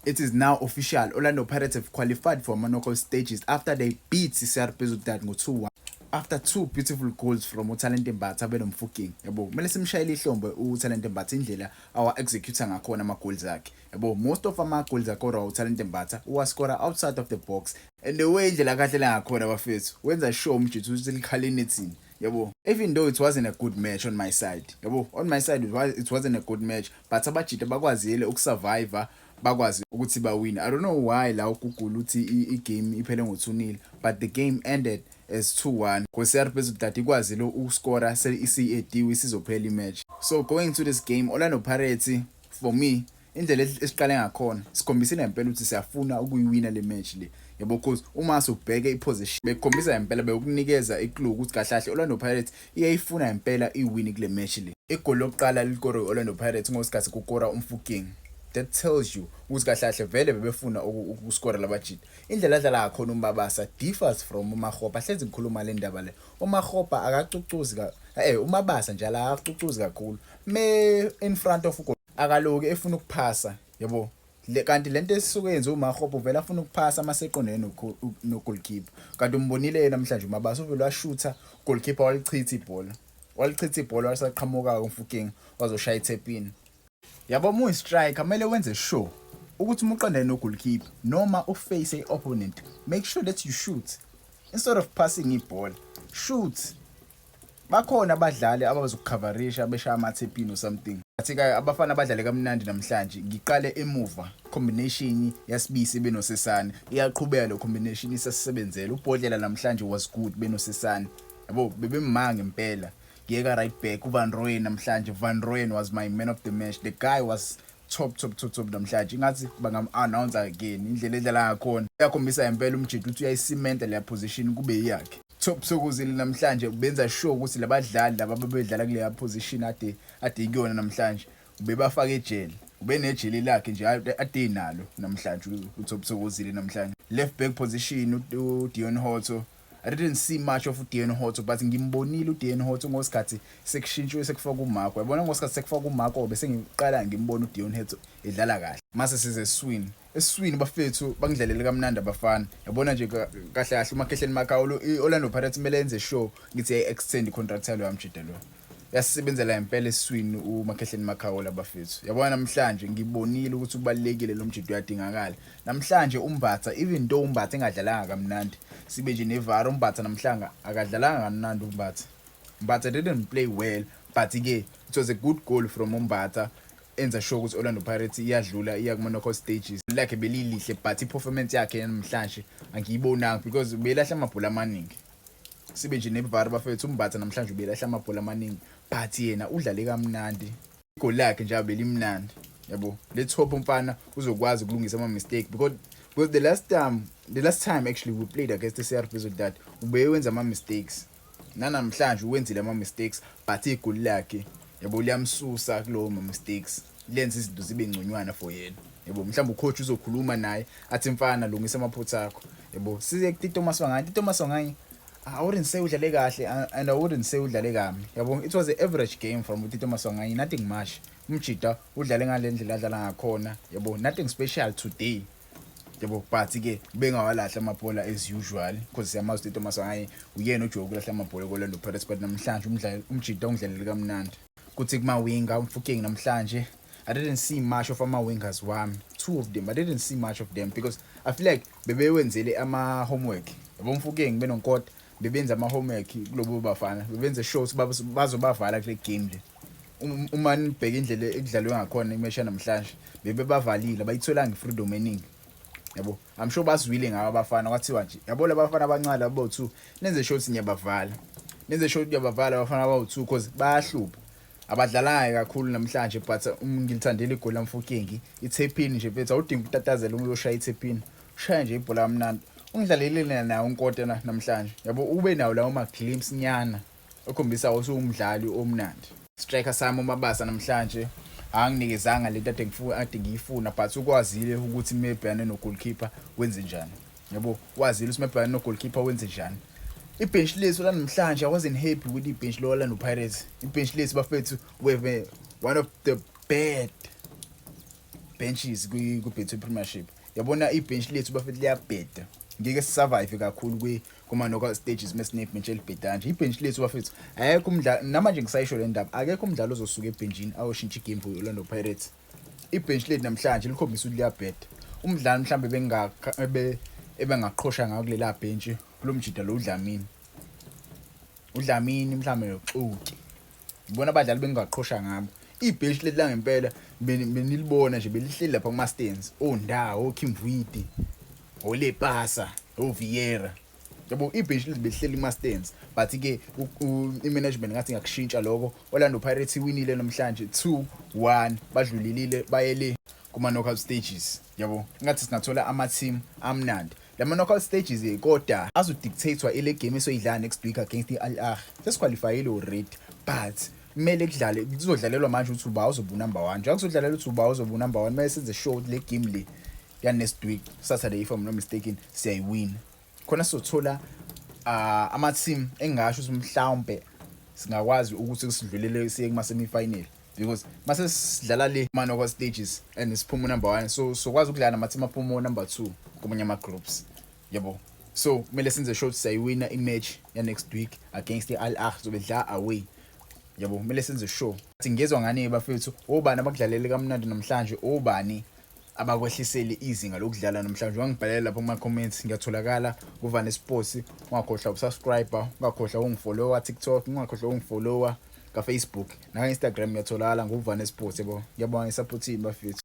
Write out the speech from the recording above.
It is now official. Orlando Pirates have qualified for ama-knockout stages after they beat CR Belouizdad ngo-2-1 after two beautiful goals from uThalente Mbatha benoMofokeng. Yabo, kumele simshayele ihlombe uThalente Mbatha, indlela awa-execute ngakhona ama-goals akhe. Yabo, most of ama-goals akorwa uThalente Mbatha uwascora outside of the box, and the way indlela akadlela ngakhona, bafethu, wenza sure umjithu ukuthi likhala enethini. Yabo, even though it wasn't a good match on my side, yabo, on my side it wasn't a good match, but abajita bakwazile ukusurvive, bakwazi ukuthi bawine. I don't know why la uGoogle uthi i-game iphele ngo-2-0, but the game ended as 2-1 because CR Belouizdad ikwazile ukuscora isiediwe, isizophela imatch. So going to this game, Orlando Pirates, for me, indlela esiqale ngakhona sikhombisile ngempela ukuthi siyafuna ukuyiwina le match le, yabo, because uma subheke iposition bekukhombisa ngempela, bekukunikeza iclue ukuthi kahle kahle Orlando Pirates iyayifuna ngempela iwin kule match le. Igoli lokuqala likore Orlando Pirates ngosikhathi kukora uMofokeng. That tells you ukuthi kahle kahle vele bebefuna ukuskora labajita. Indlela adlala ngakhona uMabasa differs from uMakgopa. Hlezi ngikhuluma le ndaba le, uMakgopa akacucuzi ka uMabasa njalo akacucuzi kakhulu me in front of goal, akaloki efuna ukuphasa, yabo. Le kanti lento esisuke yenze uMakgopa, uvela afuna ukuphasa maseqondene no goalkeeper, kanti umbonile yena namhlanje uMabasa uvele washutha, goalkeeper walichitha ibhola, walichitha ibhola, wasaqhamuka uMofokeng wazoshaya itap-in. Yabo, uma uyi-striker kumele wenze sure ukuthi uma uqondene no-goalkeeper noma uface i-opponent, make sure that you shoot instead of passing ibhola. Shoot, bakhona abadlali abazokucoverisha beshaya ama-tap-in or something. Athi-ke abafana abadlale kamnandi namhlanje. Ngiqale emuva, combination yaSibisi benoSesane iyaqhubeka lo combination, isasebenzela. UBhodlela namhlanje was good benoSesane, yabo, bebemanga ngempela. Ngiyeka right back, uVan Rooyen namhlanje. Van Rooyen was my man of the match. The guy was top, top, top, top namhlanje. Ingathi bangam-announce again, indlela edlala ngakhona uyakhombisa impela umjidi ukuthi uyayisimenta leya position kube iyakhe. Top Thokozile namhlanje benza sure ukuthi labadlali laba abebedlala kuleya position ade kuyona namhlanje ubebafaka ejele, ube nejele lakhe nje ade nalo namhlanje uTop Thokozile namhlanje. Left back position, uDeon Hotto. I didn't see much of uDeon Hotto, but ngimbonile uDeon Hotto ngosikhathi sekushintshiwe, sekufaka uMarco. Yabona, ngosikhathi sekufaka uMarco bese ngiqala ngimbona uDeon Hotto edlala kahle. Mase size eswini, eswini bafethu, bangidlalele kamnandi abafana. Yabona nje, kahle kahle uMakhehleni Makhaula, i-Orlando Pirates kumele yenze sure ngithi yayi-extend i-contract yalo yamjida lo. Yasebenzela impela eswini uMakhehleni Makhaula, bafethu. Yabona, namhlanje ngibonile ukuthi ubalekile lo mjido, uyadingakala namhlanje. UMbatha, even though uMbatha engadlalanga kamnandi, sibe nje nevara uMbatha namhlanje akadlalanga kamnandi uMbatha. Mbatha didn't play well, but ke it was a good goal from uMbatha, enza sure ukuthi Orlando Pirates iyadlula, iya kuma knockout stages. Lakhe belilihle, but i-performance yakhe namhlanje angiyibonanga because ubelahla amabhola amaningi. Sibe nje nevara, bafethu, uMbatha namhlanje ubelahla amabhola amaningi, but yena udlale kamnandi, igoli lakhe nje abelimnandi, yabo. Let's hope umfana uzokwazi ukulungisa ama mistake because the last time actually we played against the CR Belouizdad, ube wenza ama mistakes, nanamhlanje uwenzile ama mistakes, but igoli lakhe, yabo, liyamsusa kulowo ma mistakes, lenza izinto zibe ngconywana for yena, yabo. Mhlawumbe ucoach uzokhuluma naye athi, "Mfana, lungisa amaphutha akho," yabo. Size kuTito Maswanganyi. Tito Maswanganyi, I wouldn't say udlale kahle and I wouldn't say udlale kabi, yabo. It was an average game from uTito Maswanganyi, nothing much. Umjida udlale ngale ndlela adlala ngakhona, yabo, nothing special today, yabo, but ke bengawalahla amabhola as usual because siyamazi uTito Maswanganyi, uyena ojoke ukulahla amabhola ko-Orlando Pirates, but namhlanje umdlali umjida ungidlalele kamnandi. Kuthi kuma-winger, uMofokeng namhlanje, I didn't see much of ama-wingers wami, two of them. I didn't see much of them because I feel like bebewenzele ama-homework, yabo. UMofokeng benoNkota bebenza ama-homework kulobo bafana, bebenze sure ukuthi bazobavala kule game le. Uma nibheka indlela ekudlalwe ngakhona imatch namhlanje, bebebavalile, abayitholanga i-freedom eningi, yabo. I'm sure bazwile ngabo abafana, kwathiwa nje, yabo, labafana abancane labo two, nenze sure ukuthi niyabavala, nenze sure ukuthi niyabavala abafana abawu-two because bayahlupha. Abadlalanga kakhulu namhlanje, but ngilithandile igoli laMofokeng, itap-in nje, mfethu, awudingi ukutatazela uma uyoshaya itap-in, ushaya nje ibhola kamnandi. Ungidlalelile nawo uNkota namhlanje, yabo, ube nawo lawo ma-glimpse nyana okhombisa ukuthi uwumdlali omnandi. Striker sami uMabasa namhlanje anginikezanga lento ade ngifuna, ade ngiyifuna, but ukwazile ukuthi mebhekane no-goalkeeper wenze njani, yabo, wazile ukuthi mebhekane no-goalkeeper wenze njani. Ibhenshi lethu lanamhlanje, I wasn't happy with ibhenshi lo-Orlando Pirates. Ibhenshi lethu, bafethu, we have one of the bad benches kwi-Betway Premiership. Yabona ibench lethu, bafethu, liyabheda. Ngeke sisurvive kakhulu kuma-knockout stages mesinebhench elibheda kanje. Ibhench lethu, bafethu, ayekho umdlalo, namanje ngisayisho le ndaba, akekho umdlalo ozosuka ebhenjini ayoshintsha igame for i-Orlando Pirates. Ibhench lethu namhlanje likhombisa ukuthi liyabheda. Umdlalo mhlawumbe ebengaqhosha ngawo kulela bhentshi kulo mjida lo, uDlamini, uDlamini mhlawumbe noXuki, ngibona abadlali bengingaqhosha ngabo. Ibhenshi leli langempela benilibona nje belihleli lapha kuma-stands, oNdawo, oKimvuidi, oLepasa, oViera, yabo. Ibhenshi leli belihleli kuma-stands, but-ke i-management ngathi ngakushintsha lokho. Orlando Pirates iwinile namhlanje 2-1, badlulilile bayele kuma-knockout stages, yabo. Ngathi singathola ama-team amnandi lama knockout stages, kodwa azodictatewa ile game esoyidlala next week against i-Al Ahly. Sesiqualifyile already, but kumele kudlale, kuzodlalelwa manje ukuthi uba uzoba number 1. Njengoba kuzodlalelwa ukuthi uba uzoba number 1, kumele senze sure ukuthi le game le ya next week Saturday, if I'm not mistaken, siyayiwina khona sizothola ama-team engingasho ukuthi mhlawumbe singakwazi ukuthi sidlulele siye kuma semi-final, because mase sidlala le ma knockout stages and siphuma number 1, so sokwazi ukudlala nama-team aphuma number 2 komunye ama-groups, yabo. So kumele senze sure ukuthi siyayiwina i-match ya next week against i-Al Ahly, zobe dlala away, yabo. Kumele senze sure. Ngezwa ngani, bafethu? Obani abakudlalele kamnandi namhlanje? Obani abakwehlisele izinga lokudlala namhlanje? Wangibhalela lapho kuma-comments. Ngiyatholakala kuVane Sports. Ungakhohlwa ukusubscribe, ungakhohlwa ukungifollowa TikTok, ungakhohlwa ukungifollowa ka-Facebook naka-Instagram. Ngiyatholakala nguVane Sports, yabo. Ngiyabonga ngesupport yini, bafethu.